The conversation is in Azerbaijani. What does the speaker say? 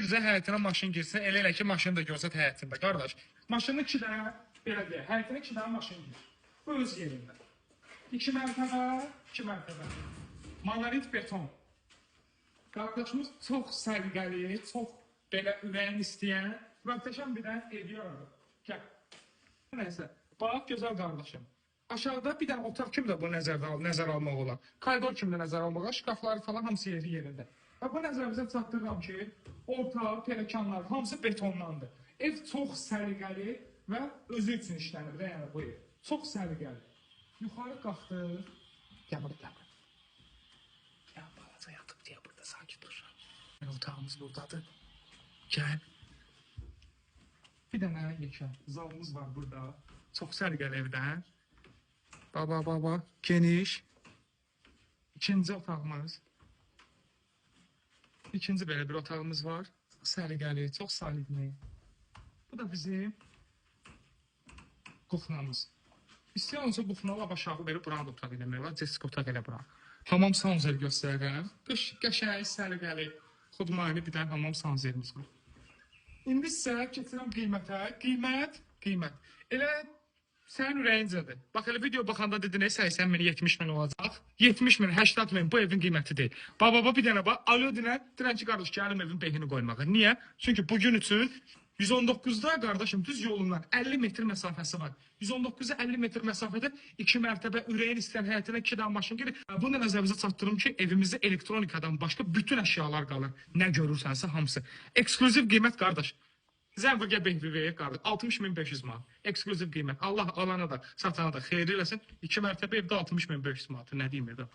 bizə həyətinə maşın girsin, elə elə ki, maşını da görsət həyətində. Qardaş, maşının 2 dənə, belə deyək, həyətinə 2 dənə maşın girir. Bu öz yerində. 2 mərtəbə, 2 mərtəbə. Monolit beton. Qardaşımız çox səliqəli, çox belə ürəyin istəyən, möhtəşəm bir dənə ev yaradıb. Gəl. Nəysə, bax gözəl qardaşım. Aşağıda bir dənə otaq kimi də bu nəzər almaq olar. Koridor kimi də nəzər almaq olar. Şkafları falan hamısı yeri yerində. Və bu nəzərimizə çatdırıram ki, orta, pələkanlar hamısı betondandır. Ev çox səliqəli və özü üçün işlənir də, yəni bu ev. Çox səliqəli. Yuxarı qalxdıq. Gəl bura, gəl bura. Ya balaca yatıb deyə burada sakit dururam. Yəni, otağımız buradadır. Gəl. Bir dənə yekə zalımız var burada. Çox səliqəli evdə. Baba, baba, geniş. İkinci otağımız. İkinci belə bir otağımız var. Çox səliqəli, çox solidli. Bu da bizim kuxnamız. İstəyən olsa kuxna lap aşağı verib buranı da otaq eləmək olar. Cesk otaq elə bura. Hamam sanzer göstərirəm. Qəşəng, səliqəli, xudmani bir dənə hamam sanzerimiz var. İndi isə keçirəm qiymətə. Qiymət, qiymət. Elə sənin ürəyincədir. Bax elə video baxanda dedin, 80 min, 70 min olacaq. 70 min, 80 min bu evin qiyməti deyil. Baba, bir dənə bax, alo dinə, deyirəm ki, qardaş, gəlim evin behini qoymağa. Niyə? Çünki bugün üçün 119-da qardaşım düz yolundan 50 metr məsafəsi var. 119-da 50 metr məsafədə 2 mərtəbə ürəyin istəyən həyətinə 2 dənə maşın girir. Bunu da nəzərinizə çatdırım ki, evimizdə elektronikadan başqa bütün əşyalar qalır. Nə görürsənsə hamısı. Eksklüziv qiymət qardaş. Zəng vur gəl behri ver qardaş. 60.500 manat. Eksklüziv qiymət. Allah alana da, satana da xeyir eləsin. 2 mərtəbə evdə 60.500 manat. Nə deyim evdə?